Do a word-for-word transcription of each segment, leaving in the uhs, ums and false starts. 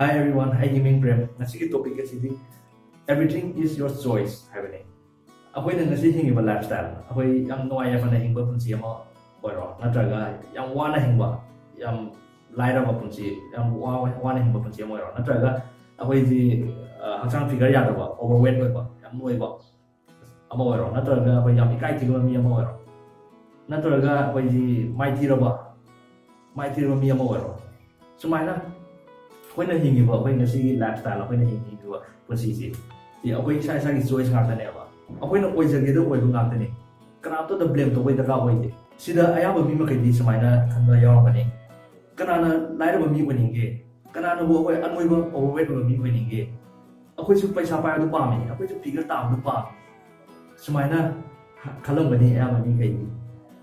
Hi everyone, ꯑꯩꯒꯤ ꯃꯤꯡ ꯄ꯭ꯔꯦꯝ꯫ ꯉꯁꯤꯒꯤ topic ꯑꯁꯤꯗꯤ Everything is your choice ꯍꯥꯏꯕꯅꯤ꯫ ꯑꯩꯈꯣꯏꯅ ꯉꯁꯤ ꯍꯤꯡꯉꯤꯕ lifestyle, ꯑꯩꯈꯣꯏ ꯌꯥꯝ ꯅꯨꯡꯉꯥꯏ ꯌꯥꯏꯐꯅ ꯍꯤꯡꯕ ꯄꯨꯟꯁꯤ ꯑꯃ ꯑꯣꯏꯔꯣ, ꯅꯠꯇ꯭ꯔꯒ ꯌꯥꯝ ꯋꯥꯅ ꯍꯤꯡꯕ, ꯌꯥꯝ ꯂꯥꯏꯔꯕ ꯄꯨꯟꯁꯤ, ꯌꯥꯝ ꯋꯥ- ꯋꯥꯅ ꯍꯤꯡꯕ ꯄꯨꯟꯁꯤ ꯑꯃ ꯑꯣꯏꯔꯣ, ꯅꯠꯇ꯭ꯔꯒ ꯑꯩꯈꯣꯏꯁꯤ ꯑ, ꯍꯛꯆꯥꯡ figure ꯌꯥꯗꯕ, overweight ꯑꯣꯏꯕ, ꯌꯥꯝ ꯅꯣꯏꯕ ꯑꯃ ꯑꯣꯏꯔꯣ, ꯅꯠꯇ꯭ꯔꯒ ꯑꯩꯈꯣꯏ ꯌꯥꯝ ꯏꯀꯥꯏ ꯊꯤꯒꯟꯕ ꯃꯤ ꯑꯃ ꯑꯣꯏꯔꯣ, ꯅꯠꯇ꯭ꯔꯒ ꯑꯩꯈꯣꯏꯁꯤ ꯃꯥꯏꯊꯤꯔꯕ ꯃꯥꯏꯊꯤꯔꯕ ꯃꯤ ꯑꯃ ꯑꯣꯏꯔꯣ, ꯁꯨꯃꯥꯏꯅ ꯑꯩꯈꯣꯏꯅ ꯍꯤꯡꯉꯤꯕ, ꯑꯩꯈꯣꯏ ꯉꯁꯤꯒꯤ lifestyle, ꯑꯩꯈꯣꯏꯅ ꯍꯤꯡꯉꯤꯕ ꯄꯨꯟꯁꯤꯁꯤ, ꯁꯤ ꯑꯩꯈꯣꯏ ꯏꯁꯥ ꯏꯁꯥꯒꯤ choice ꯉꯥꯛꯇꯅꯦꯕ꯫ ꯑꯩꯈꯣꯏꯅ ꯑꯣꯏꯖꯒꯦꯗ ꯑꯣꯏꯕ ꯉꯥꯛꯇꯅꯤ꯫ ꯀꯅꯥꯝꯇꯗ blame ꯇꯧꯕꯩ ꯗꯔꯀꯥꯔ ꯑꯣꯏꯗꯦ꯫ ꯁꯤꯗ ꯑꯌꯥꯝꯕ ꯃꯤ ꯃꯈꯩꯗꯤ ꯁꯨꯃꯥꯏꯅ ꯈꯟꯕ ꯌꯥꯎꯔꯝꯒꯅꯤ: "ꯀꯅꯥꯅ ꯂꯥꯏꯔꯕ ꯃꯤ ꯑꯣꯏꯅꯤꯡꯒꯦ? ꯀꯅꯥꯅꯕꯨ ꯑꯩꯈꯣꯏ ꯑꯅꯣꯏꯕ, overweight ꯑꯣꯏꯕ ꯃꯤ ꯑꯣꯏꯅꯤꯡꯒꯦ? ꯑꯩꯈꯣꯏꯁꯨ ꯄꯩꯁꯥ ꯄꯥꯏꯕꯗꯨ ꯄꯥꯝꯃꯤ, ꯑꯩꯈꯣꯏꯁꯨ figure ꯇꯥꯕꯗꯨ ꯄꯥꯝꯃꯤ"꯫ ꯁꯨꯃꯥꯏꯅ ꯈꯜꯂꯝꯒꯅꯤ ꯑꯌꯥꯝꯕ ꯃꯤꯈꯩꯗꯤ꯫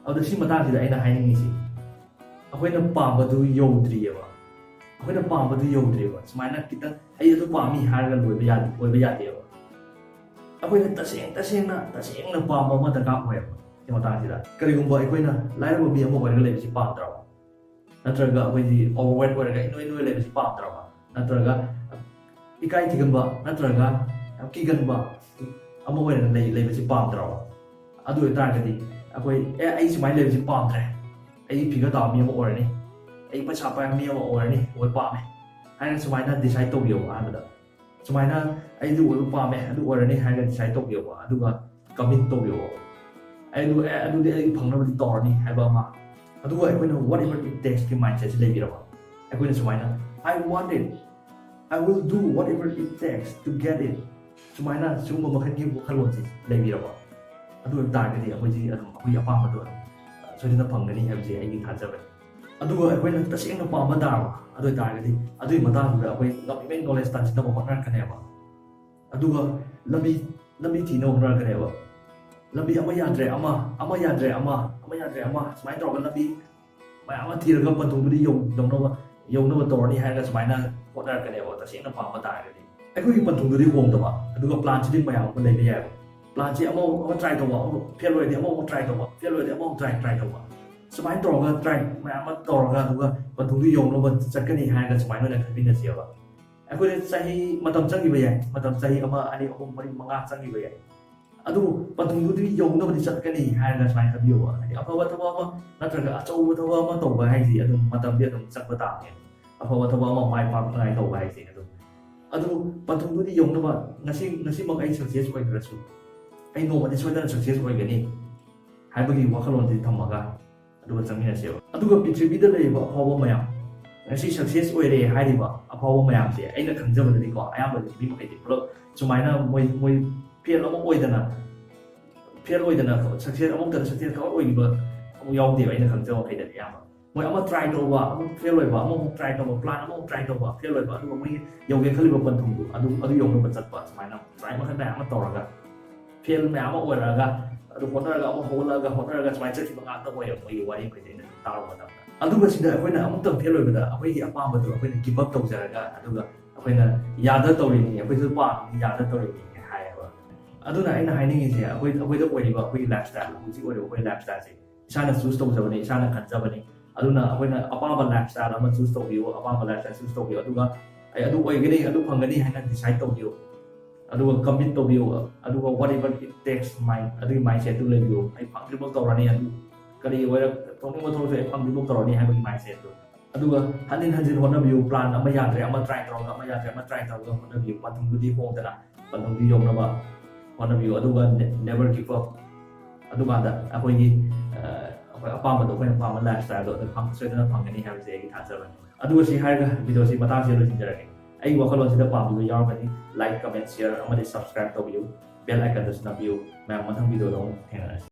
ꯑꯗꯨꯗ ꯁꯤ ꯃꯇꯥꯡꯁꯤꯗ ꯑꯩꯅ ꯍꯥꯏꯅꯤꯡꯉꯤꯁꯤ, ꯑꯩꯈꯣꯏꯅ ꯄꯥꯝꯕꯗꯨ ꯌꯧꯗ꯭ꯔꯤꯑꯕ꯫ ꯑꯩꯈꯣꯏꯅ ꯄꯥꯝꯕꯗꯨ ꯌꯧꯗ꯭ꯔꯤꯑꯕ꯫ ꯁꯨꯃꯥꯏꯅ ꯈꯤꯇꯪ "ꯑꯩ ꯑꯗꯨ ꯄꯥꯝꯃꯤ" ꯍꯥꯏꯔꯒ ꯂꯣꯏꯕ ꯌꯥꯗꯦ, ꯑꯣꯏꯕ ꯌꯥꯗꯦꯕ꯫ ꯑꯩꯈꯣꯏꯅ ꯇꯁꯦꯡ ꯇꯁꯦꯡꯅ, ꯇꯁꯦꯡꯅ ꯄꯥꯝꯕ ꯑꯃ ꯗꯔꯀꯥꯔ ꯑꯣꯏꯌꯦꯕ꯫ ꯁꯤ ꯃꯇꯥꯡꯁꯤꯗ ꯀꯔꯤꯒꯨꯝꯕ ꯑꯩꯈꯣꯏꯅ ꯂꯥꯏꯔꯕ ꯃꯤ ꯑꯃ ꯑꯣꯏꯔꯒ ꯂꯩꯕꯁꯤ ꯄꯥꯝꯗ꯭ꯔꯕ? ꯅꯠꯇ꯭ꯔꯒ ꯑꯩꯈꯣꯏꯗꯤ overweight ꯑꯣꯏꯔꯒ ꯏꯅꯣꯏ ꯅꯣꯏ ꯂꯩꯕꯁꯤ ꯄꯥꯝꯗ꯭ꯔꯕ? ꯅꯠꯇ꯭ꯔꯒ ꯏꯀꯥꯏ ꯊꯤꯒꯟꯕ, ꯅꯠꯇ꯭ꯔꯒ ꯌꯥꯝ ꯀꯤꯒꯟꯕ ꯑꯃ ꯑꯣꯏꯔꯒ ꯂꯩ- ꯂꯩꯕꯁꯤ ꯄꯥꯝꯗ꯭ꯔꯕ? ꯑꯗꯨ ꯑꯣꯏꯇꯥꯔꯒꯗꯤ ꯑꯩꯈꯣꯏ, "ꯑꯦ, ꯑꯩ ꯁꯨꯃꯥꯏꯅ ꯂꯩꯕꯁꯤ ꯄꯥꯝꯗ꯭ꯔꯦ, ꯑꯩ figure ꯇꯥꯕ ꯃꯤ ꯑꯃ ꯑꯣꯏꯔꯅꯤ, ꯑꯩ ꯄꯩꯁꯥ ꯄꯥꯏꯕ ꯃꯤ ꯑꯃ ꯑꯣꯏꯔꯅꯤ, ꯑꯣꯏ ꯄꯥꯝꯃꯦ" ꯍꯥꯏꯅ ꯁꯨꯃꯥꯏꯅ decide ꯇꯧꯕꯤꯌꯣ꯫ ꯑꯍꯥꯟꯕꯗ ꯁꯨꯃꯥꯏꯅ "ꯑꯩꯗꯨ ꯑꯣꯏꯕ ꯄꯥꯝꯃꯦ, ꯑꯗꯨ ꯑꯣꯏꯔꯅꯤ" ꯍꯥꯏꯔꯒ decide ꯇꯧꯕꯤꯌꯣꯕ, ꯑꯗꯨꯒ commit ꯇꯧꯕꯤꯌꯣꯕ꯫ "ꯑꯩꯗꯨ, ꯑꯦ, ꯑꯗꯨꯗꯤ ꯑꯩ ꯐꯪꯅꯕꯗꯤ ꯇꯧꯔꯅꯤ" ꯍꯥꯏꯕ ꯑꯃ, ꯑꯗꯨꯒ ꯑꯩꯈꯣꯏꯅ "whatever it takes"ꯀꯤ mindsetꯁꯤ ꯂꯩꯕꯤꯔꯕ, ꯑꯩꯈꯣꯏꯅ ꯁꯨꯃꯥꯏꯅ "I want it, I will do whatever it takes to get it", ꯁꯨꯃꯥꯏꯅ ꯁꯤꯒꯨꯝꯕ ꯃꯈꯜꯒꯤ ꯋꯥꯈꯜꯂꯣꯟꯁꯤ ꯂꯩꯕꯤꯔꯕ, ꯑꯗꯨ ꯑꯣꯏꯕ ꯇꯥꯔꯒꯗꯤ ꯑꯩꯈꯣꯏꯁꯤ ꯑꯗꯨꯝ ꯑꯩꯈꯣꯏꯒꯤ ꯑꯄꯥꯝꯕꯗꯣ ꯑꯗꯨꯝ ꯁꯣꯏꯗꯅ ꯐꯪꯒꯅꯤ ꯍꯥꯏꯕꯁꯤ ꯑꯩꯒꯤ ꯊꯥꯖꯕꯅꯤ꯫ ꯑꯗꯨꯒ ꯑꯩꯈꯣꯏꯅ ꯇꯁꯦꯡꯅ ꯄꯥꯝꯕ ꯇꯥꯔꯕ, ꯑꯗꯨ ꯑꯣꯏꯇꯥꯔꯒꯗꯤ ꯑꯗꯨꯒꯤ ꯃꯇꯥꯡꯗꯨꯗ ꯑꯩꯈꯣꯏ ꯉꯝꯃꯤꯉꯩ knowledge ꯇꯥꯟꯁꯤꯟꯅꯕ ꯍꯣꯠꯅꯔꯛꯀꯅꯦꯕ꯫ ꯑꯗꯨꯒ ꯂꯝꯕꯤ, ꯂꯝꯕꯤ ꯊꯤꯅꯕ ꯍꯣꯠꯅꯔꯛꯀꯅꯦꯕ꯫ ꯂꯝꯕꯤ ꯑꯃ ꯌꯥꯗ꯭ꯔꯦ ꯑꯃ, ꯑꯃ ꯌꯥꯗ꯭ꯔꯦ ꯑꯃ, ꯑꯃ ꯌꯥꯗ꯭ꯔꯦ ꯑꯃ, ꯁꯨꯃꯥꯏꯅ ꯇꯧꯔꯒ ꯂꯝꯕꯤ ꯃꯌꯥꯝ ꯑꯃ ꯊꯤꯔꯒ ꯄꯟꯊꯨꯡꯗꯨꯗꯤ ꯌꯧ-, ꯌꯧꯅꯕ, ꯌꯧꯅꯕ ꯇꯧꯔꯅꯤ ꯍꯥꯏꯔꯒ ꯁꯨꯃꯥꯏꯅ ꯍꯣꯠꯅꯔꯛꯀꯅꯦꯕ꯫ ꯇꯁꯦꯡꯅ ꯄꯥꯝꯕ ꯇꯥꯔꯒꯗꯤ ꯑꯩꯈꯣꯏꯒꯤ ꯄꯟꯊꯨꯡꯗꯨꯗꯤ ꯍꯣꯡꯗꯕ, ꯑꯗꯨꯒ planꯁꯤꯗꯤ ꯃꯌꯥꯝ ꯑꯃ ꯂꯩꯕ ꯌꯥꯏꯕ꯫ Planꯁꯤ ꯑꯃꯃꯨꯛ ꯑꯃ try ꯇꯧꯕ, ꯑꯃꯨꯛ fail ꯑꯣꯏꯔꯗꯤ ꯑꯃꯃꯨꯛ try ꯇꯧꯕ, fail ꯑꯣꯏꯔꯗꯤ ꯑꯃꯃꯨꯛ try, try ꯇꯧꯕ꯫ ꯁꯨꯃꯥꯏꯅ ꯇꯧꯔꯒ try ꯃꯌꯥꯝ ꯑꯃ ꯇꯧꯔꯒ ꯑꯗꯨꯒ ꯄꯟꯊꯨꯡꯗꯨ ꯌꯧꯅꯕ ꯆꯠꯀꯅꯤ ꯍꯥꯏꯔꯒ ꯁꯨꯃꯥꯏꯅ ꯑꯣꯏꯅ ꯈꯟꯃꯤꯟꯅꯁꯦꯕ꯫ ꯑꯩꯈꯣꯏꯗ ꯆꯍꯤ ꯃꯇꯝ ꯆꯪꯈꯤꯕ ꯌꯥꯏ, ꯃꯇꯝ ꯆꯍꯤ ꯑꯃ, ꯑꯅꯤ, ꯑꯍꯨꯝ, ꯃꯔꯤ, ꯃꯉꯥ ꯆꯪꯈꯤꯕ ꯌꯥꯏ꯫ ꯑꯗꯨꯕꯨ ꯄꯟꯊꯨꯡꯗꯨꯗꯤ ꯌꯧꯅꯕꯗꯤ ꯆꯠꯀꯅꯤ ꯍꯥꯏꯔꯒ ꯁꯨꯃꯥꯏꯅ ꯈꯟꯕꯤꯌꯣꯕ꯫ ꯍꯥꯏꯗꯤ ꯑꯐꯕ ꯊꯕꯛ ꯑꯃ ꯅꯠꯇ꯭ꯔꯒ ꯑꯆꯧꯕ ꯊꯕꯛ ꯑꯃ ꯇꯧꯕ ꯍꯥꯏꯁꯤ ꯑꯗꯨꯝ ꯃꯇꯝꯗꯤ ꯑꯗꯨꯝ ꯆꯪꯕ ꯇꯥꯕꯅꯦ꯫ ꯑꯐꯕ ꯊꯕꯛ ꯑꯃ ꯃꯥꯏ ꯄꯥꯛꯅꯉꯥꯏ ꯇꯧꯕ ꯍꯥꯏꯁꯦ ꯑꯗꯨꯝ꯫ ꯑꯗꯨ ꯄꯟꯊꯨꯡꯗꯨꯗꯤ ꯌꯧꯅꯕ ꯉꯁꯤ, ꯉꯁꯤꯃꯛ ꯑꯩ success ꯑꯣꯏꯗ꯭ꯔꯁꯨ, ꯑꯩ ꯅꯣꯡꯃꯗꯤ ꯁꯣꯏꯗꯅ success ꯑꯣꯏꯒꯅꯤ ꯍꯥꯏꯕꯒꯤ ꯋꯥꯈꯜꯂꯣꯟꯁꯤ ꯊꯝꯃꯒ ꯑꯗꯨꯒ ꯆꯪꯃꯤꯟꯅꯁꯦꯕ꯫ ꯑꯗꯨꯒ ꯄ꯭ꯔꯤꯊꯤꯕꯤꯗ ꯂꯩꯔꯤꯕ ꯑꯐꯥꯎꯕ ꯃꯌꯥꯝ, ꯉꯁꯤ success ꯑꯣꯏꯔꯦ ꯍꯥꯏꯔꯤꯕ ꯑꯐꯥꯎꯕ ꯃꯌꯥꯝꯁꯦ ꯑꯩꯅ ꯈꯪꯖꯕꯗꯗꯤꯀꯣ, ꯑꯌꯥꯝꯕꯗꯤ ꯃꯤ ꯃꯈꯩꯗꯤ ꯄꯨꯂꯞ ꯁꯨꯃꯥꯏꯅ ꯃꯣꯏ, ꯃꯣꯏ fail ꯑꯃ ꯑꯣꯏꯗꯅ, fail ꯑꯣꯏꯗꯅ success ꯑꯃꯨꯛꯇꯗ success ꯈꯛ ꯑꯣꯏꯈꯤꯕ ꯑꯃꯨꯛ ꯌꯥꯎꯗꯦꯕ, ꯑꯩꯅ ꯈꯪꯖꯕ ꯃꯈꯩꯗꯗꯤ ꯑꯌꯥꯝꯕ꯫ ꯃꯣꯏ ꯑꯃ try ꯇꯧꯕ, ꯑꯃꯨꯛ fail ꯑꯣꯏꯕ, ꯑꯃꯃꯨꯛ try ꯇꯧꯕ, plan ꯑꯃꯃꯨꯛ try ꯇꯧꯕ, fail ꯑꯣꯏꯕ, ꯑꯗꯨꯒ ꯃꯣꯏꯒꯤ ꯌꯧꯒꯦ ꯈꯜꯂꯤꯕ ꯄꯟꯊꯨꯡꯗꯣ ꯑꯗꯨ, ꯑꯗꯨ ꯌꯧꯅꯕ ꯆꯠꯄ, ꯁꯨꯃꯥꯏꯅ try ꯃꯈꯜ ꯃꯌꯥꯝ ꯑꯃ ꯇꯧꯔꯒ fail ꯃꯌꯥꯝ ꯑꯃ ꯑꯣꯏꯔꯛꯑꯒ, ꯑꯗꯨ ꯍꯣꯠꯅꯔꯒ, ꯑꯃꯨꯛ ꯍꯧꯒꯠꯂꯛꯑꯒ, ꯍꯣꯠꯅꯔꯒ ꯁꯨꯃꯥꯏꯅ ꯆꯠꯈꯤꯕ ꯉꯥꯛꯇ ꯑꯣꯏꯌꯦꯕ ꯃꯣꯏꯒꯤ ꯋꯥꯔꯤ ꯃꯈꯩꯁꯦ ꯑꯩꯅ ꯁꯨꯝ ꯇꯥꯔꯨꯕ ꯃꯇꯝꯗ꯫ ꯑꯗꯨꯒ ꯁꯤꯗ ꯑꯩꯈꯣꯏꯅ ꯑꯃꯨꯛꯇꯪ fail ꯑꯣꯏꯕꯗ ꯑꯩꯈꯣꯏꯒꯤ ꯑꯄꯥꯝꯕꯗꯣ ꯑꯩꯈꯣꯏꯅ give up ꯇꯧꯖꯔꯒ, ꯑꯗꯨꯒ ꯑꯩꯈꯣꯏꯅ ꯌꯥꯗ ꯇꯧꯔꯤꯅꯤ, ꯑꯩꯈꯣꯏꯁꯨ ꯄꯥꯝꯃꯤꯅꯤ, ꯌꯥꯗ ꯇꯧꯔꯤꯅꯤ ꯍꯥꯏꯌꯦꯕ꯫ ꯑꯗꯨꯅ ꯑꯩꯅ ꯍꯥꯏꯅꯤꯡꯉꯤꯁꯦ, ꯑꯩꯈꯣꯏ, ꯑꯩꯈꯣꯏꯗ ꯑꯣꯏꯔꯤꯕ ꯑꯩꯈꯣꯏꯒꯤ lifestyle, ꯍꯧꯖꯤꯛ ꯑꯣꯏꯔꯤꯕ ꯑꯩꯈꯣꯏ lifestyleꯁꯦ ꯏꯁꯥꯅ choose ꯇꯧꯖꯕꯅꯤ, ꯏꯁꯥꯅ ꯈꯟꯖꯕꯅꯤ꯫ ꯑꯗꯨꯅ ꯑꯩꯈꯣꯏꯅ ꯑꯄꯥꯝꯕ lifestyle ꯑꯃ choose ꯇꯧꯕꯤꯌꯨ, ꯑꯄꯥꯝꯕ lifestyle choose ꯇꯧꯕꯤꯌꯨ, ꯑꯗꯨꯒ ꯑꯩ ꯑꯗꯨ ꯑꯣꯏꯒꯅꯤ, ꯑꯗꯨ ꯐꯪꯒꯅꯤ ꯍꯥꯏꯅ decide ꯇꯧꯕꯤꯌꯨ, ꯑꯗꯨꯒ commit ꯇꯧꯕꯤꯌꯨ, ꯑꯗꯨꯒ whatever it takes mind, ꯑꯗꯨꯒꯤ mindsetꯇꯨ ꯂꯩꯕꯤꯌꯨ꯫ ꯑꯩ ꯐꯪꯗ꯭ꯔꯤꯐꯥꯎ ꯇꯧꯔꯅꯤ, ꯑꯗꯨ ꯀꯔꯤ ꯑꯣꯏꯔ ꯇꯧꯅꯤꯡꯕ ꯊꯕꯛꯁꯦ ꯑꯩ ꯐꯪꯗ꯭ꯔꯤꯐꯥꯎ ꯇꯧꯔꯅꯤ ꯍꯥꯏꯕꯒꯤ mindsetꯇꯨ꯫ ꯑꯗꯨꯒ ꯍꯟꯖꯤꯟ ꯍꯟꯖꯤꯟ ꯍꯣꯠꯅꯕꯤꯌꯨ, plan ꯑꯃ ꯌꯥꯗ꯭ꯔꯦ, ꯑꯃ try ꯇꯧꯔꯒ, ꯑꯃ ꯌꯥꯗ꯭ꯔꯦ, ꯑꯃ try ꯇꯧꯔꯒ ꯍꯣꯠꯅꯕꯤꯌꯨ, ꯄꯟꯊꯨꯡꯗꯨꯗꯤ ꯍꯣꯡꯗꯅ ꯄꯟꯊꯨꯡꯗꯨ ꯌꯧꯅꯕ ꯍꯣꯠꯅꯕꯤꯌꯨ, ꯑꯗꯨꯒ ne-, never give up꯫ ꯑꯗꯨꯀꯥꯟꯗ ꯑꯩꯈꯣꯏꯒꯤ, ꯑ, ꯑꯩꯈꯣꯏ ꯑꯄꯥꯝꯕꯗꯣ, ꯑꯩꯈꯣꯏꯅ ꯄꯥꯝꯕ lifestyleꯗꯣ ꯑꯗꯨ ꯐꯪ-, ꯁꯣꯏꯗꯅ ꯐꯪꯒꯅꯤ ꯍꯥꯏꯕꯁꯦ ꯑꯩꯒꯤ ꯊꯥꯖꯕꯅꯤ꯫ ꯑꯗꯨꯒ ꯁꯤ ꯍꯥꯏꯔꯒ videoꯁꯤ ꯃꯇꯥꯡꯁꯤꯗ ꯂꯣꯏꯁꯤꯟꯖꯔꯒꯦ꯫ ꯑꯩꯒꯤ ꯋꯥꯈꯜꯂꯣꯟꯁꯤꯗ ꯄꯥꯝꯕꯤꯕ ꯌꯥꯎꯔꯒꯗꯤ like, comment, share ꯑꯃꯗꯤ subscribe ꯇꯧꯕꯤꯌꯨ, bell iconꯗꯁꯨ ꯅꯝꯕꯤꯌꯨ꯫ ꯃꯌꯥꯝ ꯃꯊꯪ videoꯗ ꯑꯃꯨꯛ ꯊꯦꯡꯅꯔꯁꯤ꯫